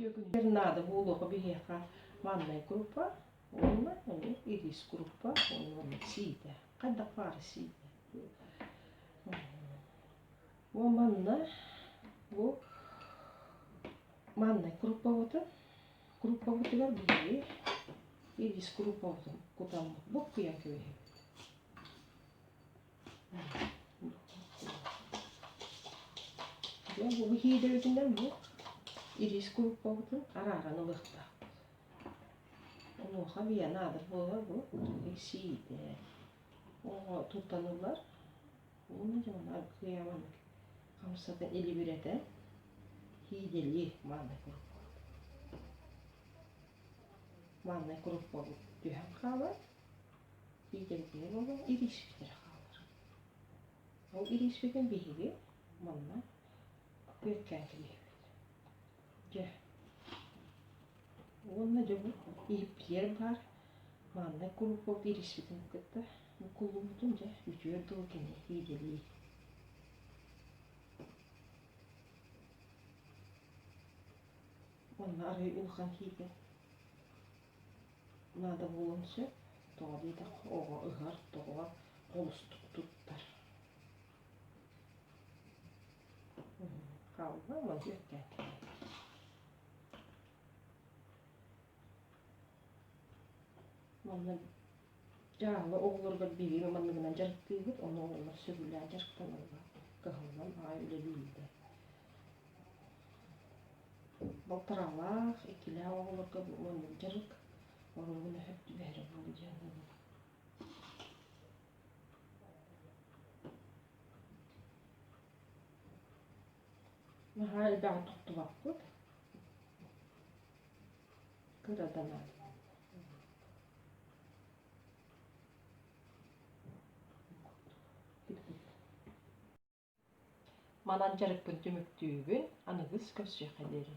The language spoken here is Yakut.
Үтүө наада буолуоҕа биһиэхэ маннай группа уонна эмиэ ирис группа уонна сиидэ. Хайдах баара сиидэ. Бу манна бу маннай группабытын группабытыгар биһиги ирис группабытын кутаммыт буккуйан кэбиһэбит. Дьэ, бу иһиидэбитинэн бу ирис куруппабытын арааран ылыахтаахпыт. Онуоха биһиэхэ наада буолар бу сиидэ. Оҕо туттаныллар. Уонна дьэ маны аргыый хамсатан илибирэтэн иидэлии мааннай куруппабыт. Мааннай куруппабыт түһэн хаалар. Иитэрбитигэр буолан ирииспитигэр хаалар. Ол ирииспитин биһиги манна күөккээн кэбиһэбит. Дьэ, уонна дьэ бу иһиппитигэр баар манна куруппут ирииспитин кытта буккуллубутун дьэ үтүө дыл кини иидэлии. Уонна арыы улахан киирбэт Наада буолуон сөп, тоҕо диэтэххэ оҕо ыһар, тоҕо холустук туттар. Хаалла маны Манна дьааһыла оҕолоругар биһиги манныгынан дьарыктыыбыт, ону оҕолор сөбүлээн дьарыктаналлар, кыһаллан аҕай үлэлииллэр. Балтараалаах, иккилээх оҕолорго бу маннык дьарык оруобуна сөп түбэһэрэ буолуо диэн саныыбын. Наһаа элбэҕи туттубаппыт. Кыра да наада. Манан дьарыкпын түмүктүүбүн, аныгыс көрсүөххэ диэри.